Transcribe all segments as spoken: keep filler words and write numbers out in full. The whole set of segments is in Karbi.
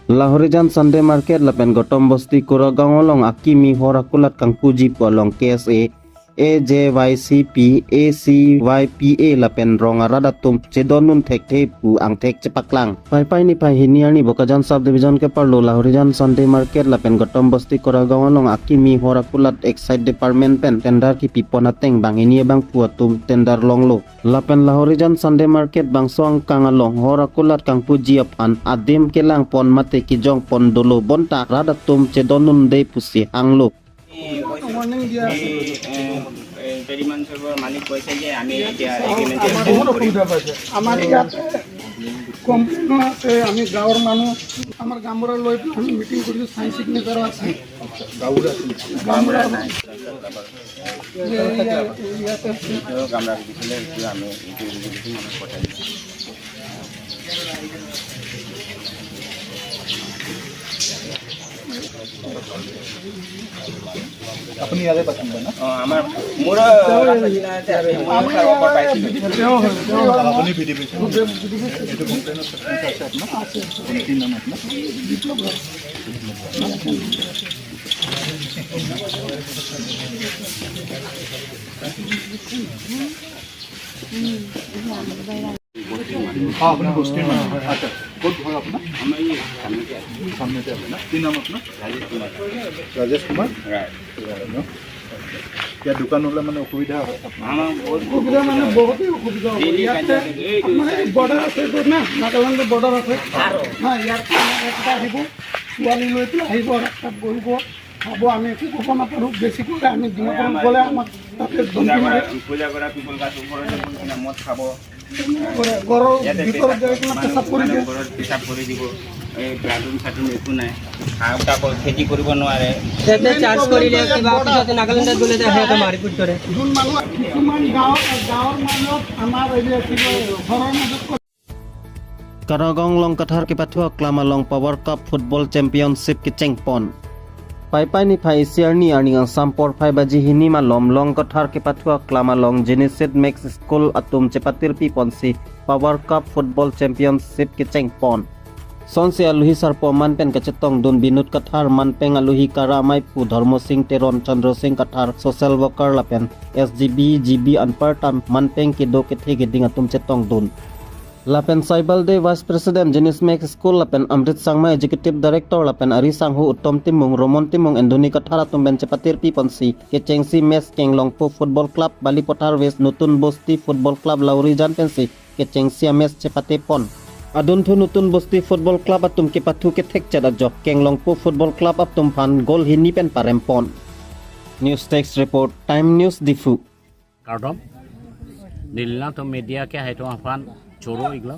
Lahorijan Sunday Market lapen Gotom Bosti Koragaon along akimi hor akulat kangpuji pu along K S A, A J Y C P, A C Y P A lapen rong arat atum chedondun thekthe pu angthek chepaklang. Paipai niphai hini arni Bokajan Sub Division keparlo Lahorijan Sunday Market lapen Gotom Bosti Koragaon along akimi hor akulat Excise Department pen tender kipipon ateng banghini abangphu atum tender longlo. Lapen Lahorijan Sunday Market bangso angkang along hor akulat kangpuji aphan adim kelangpon mate kejongpon dolo bonta rat atum chedondunde pusi hanglo. এই, এ, এ, পেৰী মানচৰ মালিক কৈছে যে আমি এতিয়া এগ্ৰিমেণ্ট বহুত অসুবিধা পাইছে। আমাৰ ইয়াতে কমপ্লেইনো আছে, আমি গাঁৱৰ মানুহ, আমাৰ গাঁওবুঢ়া লৈ পেলাই আমি মিটিং কৰিছোঁ, চাইন চিগনেচাৰো আছে। গাঁওবুঢ়া আছে। গাঁওবুঢ়া নাই। যে ইয়াত, ইয়াতে আছে। গাঁওবুঢ়াক দিছিলে, এতিয়া আমি এইটো এগ্ৰিমেণ্ট পঠাই দিছোঁ। আপুনি ইয়াৰে বাসিন্দা ন? অ, আমাৰ, মোৰ ৰাস্তা কিনাৰতে আছে। মই কাৰোবাৰ পৰা পাইছিলোঁ। তেওঁ হয়, তেওঁ হয়। আপুনি ভি ডি পি? এইটো কমপ্লেইনৰ ছাবষ্টেঞ্চ আছে আপোনাৰ? আছে। কি নাম আপোনাৰ? অ, আপুনি বস্তিৰ মানুহ। আচ্ছা, ক'ত ঘৰ আপোনাৰ? আমাৰ এই সামনেতে আছে। সামনেতে আছে ন? কি নাম আপোনাৰ? ৰাজেশ কুমাৰ। ৰাজেশ কুমাৰ? ৰাইট। ন? ইয়াত দোকান হ'লে মানে অসুবিধা হয় আপোনাৰ? আমাৰ বহুত অসুবিধা মানে বহুতেই অসুবিধা হ'ব। ডেইলি ইয়াতে কাজিয়া থাকে। এই মানে বৰ্ডাৰ আছে য'ত না, নাগালেণ্ডৰ বৰ্ডাৰ আছে। হা, ইয়াৰ পৰা এটা আহিব, ছোৱালী লৈ পেলাই আহিব, ৰাস্তাত বহিব, খাব, আমি একো ক'ব নাপাৰোঁ। বেছি ক'লে আমি দিনত গ'লে আমাক তাতে পূজা ধমকি কৰা, মাৰে। পূজা কৰা পিপল গছ ওপৰতে বহি কিনে মদ খাব। ঘৰৰ ইয়াতে ভিতৰত পেচাব, যাই কিনে মানুহ, পেচাব কৰি মানুহ দিয়ে। ঘৰত পেচাব কৰি দিব, এই বাথৰুম চাথৰুম একো নাই। হাঁহ তাকো খেতি কৰিব নোৱাৰে। ইয়াতে চাৰ্জ কৰিলে কিবা অফিচত নাগালেণ্ডত গ'লে যে সিহঁতে মাৰপিট কৰে। যোন মানুহ কিছুমান গাঁৱত, গাঁৱৰ মাজত আমাৰ এই যে কি কয়, ঘৰৰ মাজত Karagaon Longkathar kepathu aklam along Power Cup Football Championship kechengpon. Paipai niphai isi arni arni angsam porphai baji hini malom Longkathar kepathu aklam along Genesis Max School atum chepatirpi ponsi Power Cup Football Championship kechengpon. Sonsi aluhi sarpo manpen kachetongdun Binod Kathar, manpeng aluhi kara amei pu Dharmo Sing Teron, Chandra Sing Kathar, social worker lapen S G B, G B anparta manpeng kedo kethe keding atum chetongdun. Lapen Saibal Dey, Vice President, Genesis Max School, lapen Amrit Sangma, Executive Director, lapen ari sangho Uttom Timung, Romon Timung, Anthony Kathar atum pen chepatirpi ponsi kechengsi match Kenglongpo Football Club, Balipathar West, Nutun Bosti Football Club, Lahorijan pensi kechengsi amatch chepatepon. Adunthu Nutun Bosti Football Club atum kepathu kethekchet ajok Kenglongpo Football Club atum aphan goal hini pen parempon. News Desk Report, Time News Diphu. Kardom. Neli nangtum media kehai atum aphan choro-iklo.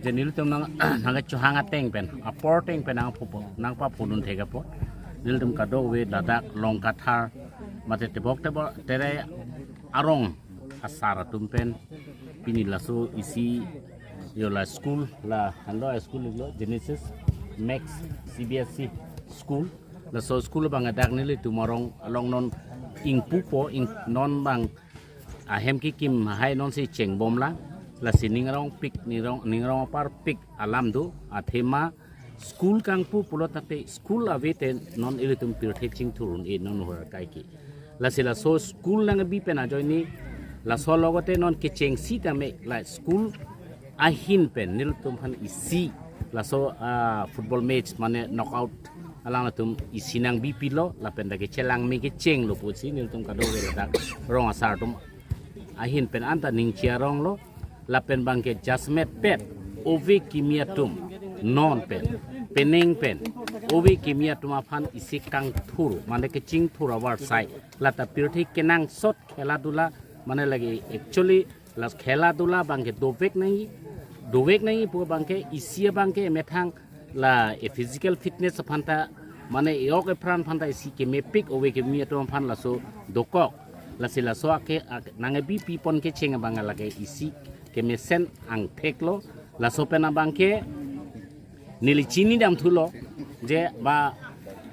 Je nelitum nang, nangkechehang ateng pen, apor ateng pen nangphupo, nangpaphunun thek apot. Nelitum kadokave ladak Longkathar mate tebok tebok tere arong asar atum pen pini laso isi yo la school la hando school lo Genesis Max C B S E school. Laso school abang ladak nelitum arong along non ingpupo, ing non abang ahem kekim hai nonsi chengbomlang, lasi ning arongpik, ning arong, ning arong aparpik alam do, athema school kangpu pulo tangte school ave te non ilitum pirthe chingthur un-e non hor kaike. Lasi laso school nangkebi pen ajoine laso alogote non kecheng sitame la school ahin pen nelitum aphan isi laso, ah, football match mane knockout alangtum isi nangbipilo lapen dak kechelang me kechenglo pusi nelitum kadokave ladak rong asar atum ahin pen anta ning chiaronglo. Lapen abangke jasemet pet ove kimi atum non pen, penang pen ove kimi atum aphan isi kangthur mane kechingthur avarsai lata pirthe kenangsot khela dula mane lake actually la khela dula abangke dovek nangji, dovek nangji pu abangke isi abangke methang la e physical fitness aphan ta mane e-ok epran aphan ta isi kemepik ove kimi atum aphan laso dokok. Lasi laso ake, ak-, nangkebipi pon kecheng abang lake isi kemesen angtheklo. Laso pen abangke neli chinidamthulo je ba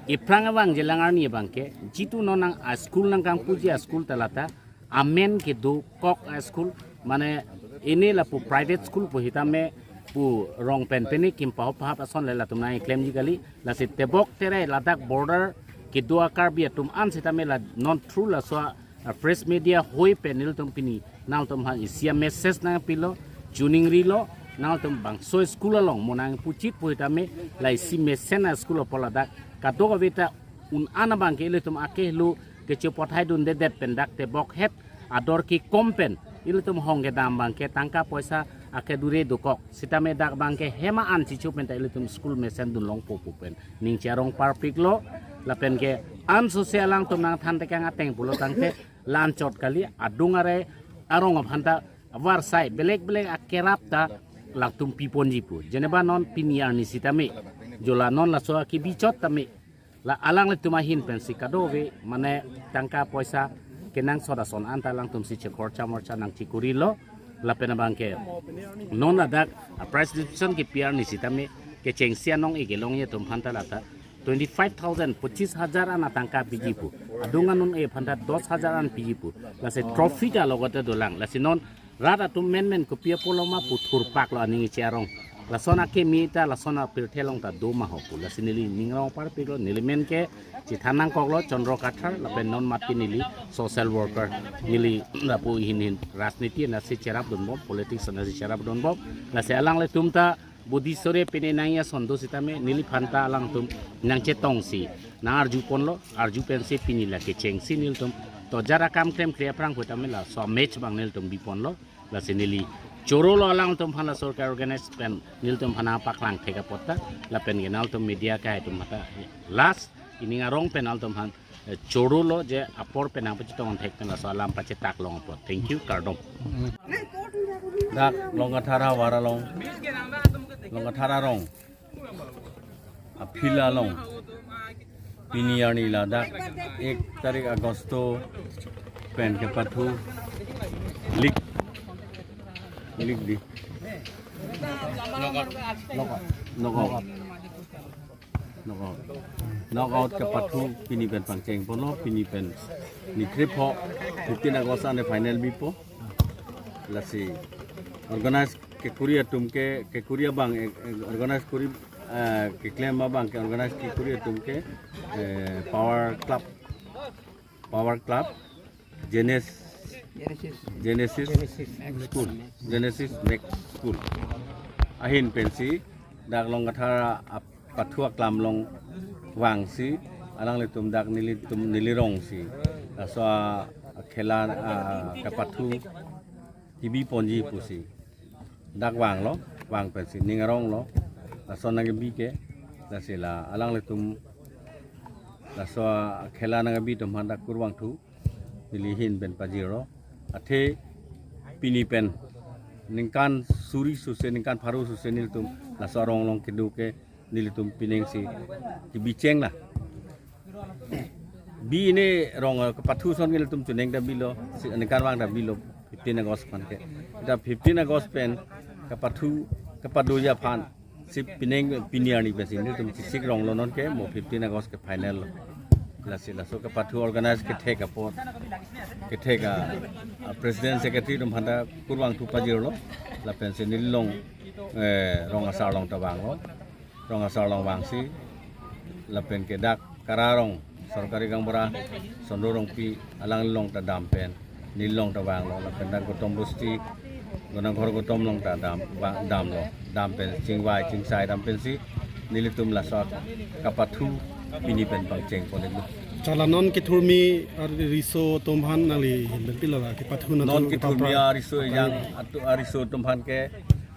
ephrang abang je lang arni abangke jitu non nang a school nangkangpuji a school ta lata amen kedokok a school mane ini lapu private school pu hitame pu rong pen pini kim pahop pahap ason le latum nangklemji kali. Lasi tebok tere ladak border kedo a-Karbi atum an sitame la non through laso a-, a-press media hoi pen nelitum pini nangtum aphan isi a-message nangpilo, chuning rilo, nangtum bangso school along mo nangpuchit pu sitame la isi mesen a-school apor ladak kadokave ta un-an abangke ilitum akehelo kecho pothai dundedet pen dak tebok het ador kekom pen ilitum hong kedam abangke tangka poisa akedure dokok. Sitame dak abangke hem an chicho pen ta ilitum school mesen dunlongpo pu pen ning charong parpiklo. Lapen ke ansose alangtum nangthan tekang ateng pulo tangte la-anchot kali, adung are arong aphan ta avarsai belek belek akerap ta latum piponji pu. Jeneba non pini arni sitame, jo la non laso akibi chot tame la alanglitum ahin pensi kadokave mane tangka poisa kenangsot ason anta alangtumsi chekor chamor cha nangchikurilo. Lapen abangke non ladak a-prize distribution kepi arni sitame kechengsi anong-e kelongji atum aphan ta lata twenty-five thousand, pochis hajar an atangka piji pu. Adung an un-e aphan ta dos hajar an piji pu. Lasi trophy ta logote dolang. Lasi non rat atum menmen kopi apoloma pu thurpaklo aning iche arong. Lason akimi ta lason apirthe along ta do ma ho pu. Lasi neli ning rong parpiklo, neli men ke chethan nangkoklo Chandra Kathar, lapen non mati neli social worker, neli lapu hinhin rajniti anatsi cherapdunbom, politics anatsi cherapdunbom. Lasi alanglitum ta bodi sore pine nangji ason do sitame neliphan ta alangtum nangchetongsi nang-arjuponlo, arju pensi pini la kechengsi nelitum tojar akam klemkle aphrang pu tame laso match abang nelitum biponlo. Lasi neli chorolo alangtum aphan la sorkar organize pen nelitum aphan nangpaklang thek apot ta, lapen ke nangtum media akehai atum aphan ta last ining arong pen nangtum aphan, eh, chorolo je apor pen nangpachetong thek pen laso alam pachetak long apot. Thank you, kardom. Dak Longkathar havar along, Longkathar arong, a-field along, pini arni ladak ek tarik Agosto pen kepathu league, league di knockout, knockout, knockout kepathu pini pen pangchengponlo. Pini pen ni krip ho fifteen August ane final bipo. Lasi organize kekuri atum ke, kekuri abang, eh, eh, organize kuri, eh, keklem abang ke organize kekuri atum ke, eh, Power Club, Power Club, Genes-, Genesis. Genesis Genesis. School, Genesis Max School. Ahin pensi dak Longkathar a-, pathu aklam along vangsi, alanglitum dak nelitum neli rongsi laso a-, akhela, ah, kepathu kebiponji pusi dak vanglo, vang pensi ning aronglo, laso nangkebi ke, lasi la alanglitum laso akhela nangkebi atum aphan dak kurvangthu neli ahin pen pajirlo. Athe pini pen ningkan suri suse, ningkan pharo suse nelitum laso arong along kedo ke nelitum pining si kebicheng la. Bi ini rong, eh, kepathu ason ke nelitum chuneng ta bilo, si ningkan vang ta bilo, fifteen August aphan ke. Ta fifteen August pen kepathu, kepadoji aphan si pining pini arni pensi nelitum chisik ronglo, non ke mo fifteen August ke final lo. Lasi laso kepathu organize kethek apot, kethek a, a president secretary atum aphan ta kurvangthu pajirlo. Lapensi neli along, eh, rong asar along ta vanglo. Rong asar along vangsi, lapen ke dak Kara arong sorkari gaonbura Sondro Rongpi alangli along ta dam pen neli along ta vanglo, lapen dak Gautam Bosti, Ganangkhor Gautam along ta dam, va-, damlo, dam pen chingvai chingsai dam pensi nelitum laso kepathu pini pen pangchengponlo. Chala non kethurmi ar riso atum aphan nangli ahin pen pilo la kepathu nangtum. Non kethurmi kepapra. Ariso ejang atu ariso atum aphan ke,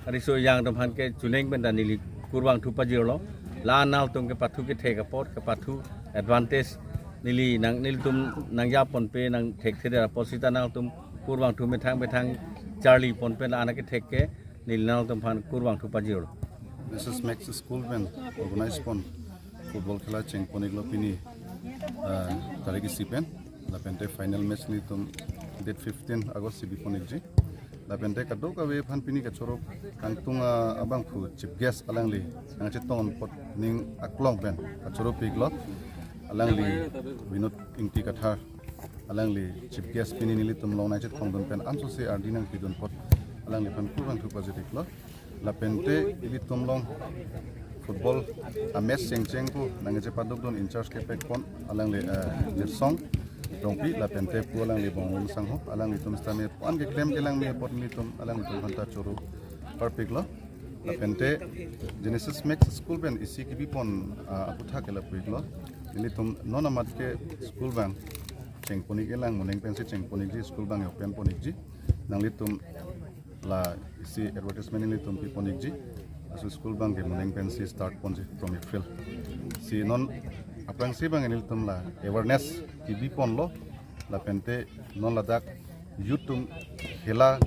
ariso ejang atum aphan ke chuneng pen ta neli kurvangthu pajirlo. La nangtum kepathu kethek apot, kepathu advantage neli nang, nelitum nangjaponpe, nangthekthe apot sita nangtum kurvangthu methang methang charlipon pen la ana kethek ke neli nangtum aphan kurvangthu pajirlo. Genesis Max School pen organize pon football khela chengpon-iklo pini, ah, tarik isi pen. Lapente final match nelitum date fifteen August si bipon-ikji. Lapente kadokave aphan pini kachoro kangtung, ah, abangphu chief guest alangli nangchetong apot ning aklong pen kachoro piklo. Alangli Vinod Ingti Kathar, alangli chief guest pini nelitum along nangchethongdun pen ansose ardi nangpidun apot alangliphan kurvangthu pajir-iklo. Lapente ilitum along football a-match chengcheng pu nangkechepadukdun in-charge kepekpon alangli, eh, Jirsong Rongpi lapente pu alangli Bongrung Sangho, alanglitum sitame pu-an keklem kelang me apot nelitum alanglitum aphanta choro parpiklo. Lapente Genesis Max School pen isi kebipon, ah, aputhak ke lapu-iklo. Nelitum non amat ke school abang chengpon-ik-elang, moning pensi chengpon-ikji, school abang open pon-ikji. Nanglitum la isi advertisement nelitum pipon-ikji. Laso school abang ke moning pensi start ponji from April. Si non aphrangsi abang nelitum la awareness kebiponlo. Lapente non ladak youth atum khela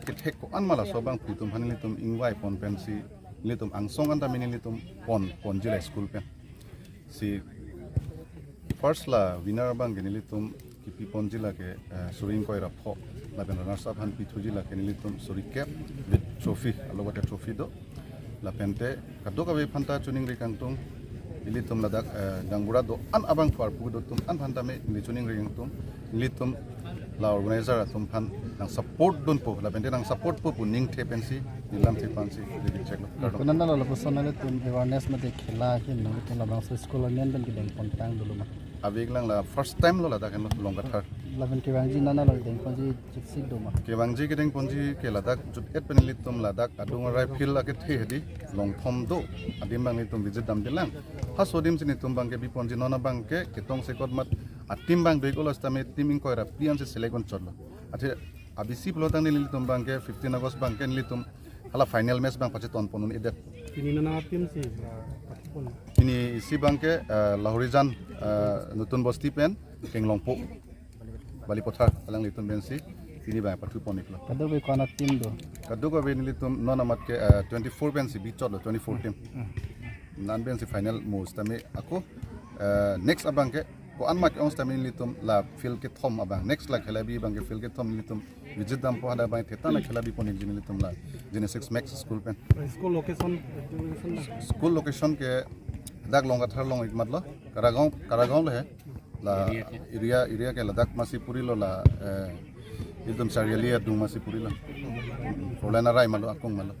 kethek ko-an ma laso abang pu atum aphan nelitum ingvaipon pensi nelitum angsong an tame nelitum pon ponji la school pen. Si first la winner abang ke nelitum kepiponji lake, eh, suri ingkoi ra pho, lapen runners up aphan pithuji lake nelitum suri kep with trophy, alo wata trophy do. Lapente kadokave aphanta choningri kangtung, ilitum ladak, eh, gaonbura do-an abang pharpu do atum an aphanta me neli choningri kangtung, ilitum la organizer atum aphan nang support dunpo, lapente nang support po pu ningthe pensi, nilam the pensi, dikit cheklo. Kardom. Konat lo lapuson nanglitum awareness mate khela ahin nanglitum labangso school amen pen kedengpon tang dolo ma? Ave-iklang, la first time lo ladak henlo Longkathar. Lapen kevangji nanalo dengponji chitsik do ma? Kevangji kedengponji ke ladak jut-et pen nelitum ladak adung arai field akethe hedi longthom do. Adim abang nelitum visit damdelang. Halaso adim si nelitum abang ke biponji, non abang ke ketong sekot mat a-team abang do-iklo sitame team ingkoi ra phli ansi select on chotlo. Athe abisi pulo tangte nelitum abang ke fifteen August abang ke nelitum hala final match abang pacheton pon un-edet. Pini nana team si, ah, pathipon. Pini isi abang ke, ah, Lahorijan, ah, Nutun Bosti pen Kenglongpo Balipathar alanglitum pensi pini abang pathipon-iklo. Kadokave ko-an a-team do? Kadokave nelitum non amat ke, ah, twenty-four pensi bichotlo, twenty-four team. Hmm. Nan pensi final mo sitame ako, ah, next abang ke ko-an ma ke-ong sitame nelitum la field kethom abang. Next la khela bi abang ke field kethom nelitum visit dampo, hadak abang theta la khela bipon-ikji nelitum la Genesis Max School pen. School location, location na? School location ke dak Longkathar along-ik matlo, Karagaon, Karagaon lo he. La area, area ke ladak masi purilo la, eh, ilitum Chariali adung masi purilo. Four lane arai malo, akung malo.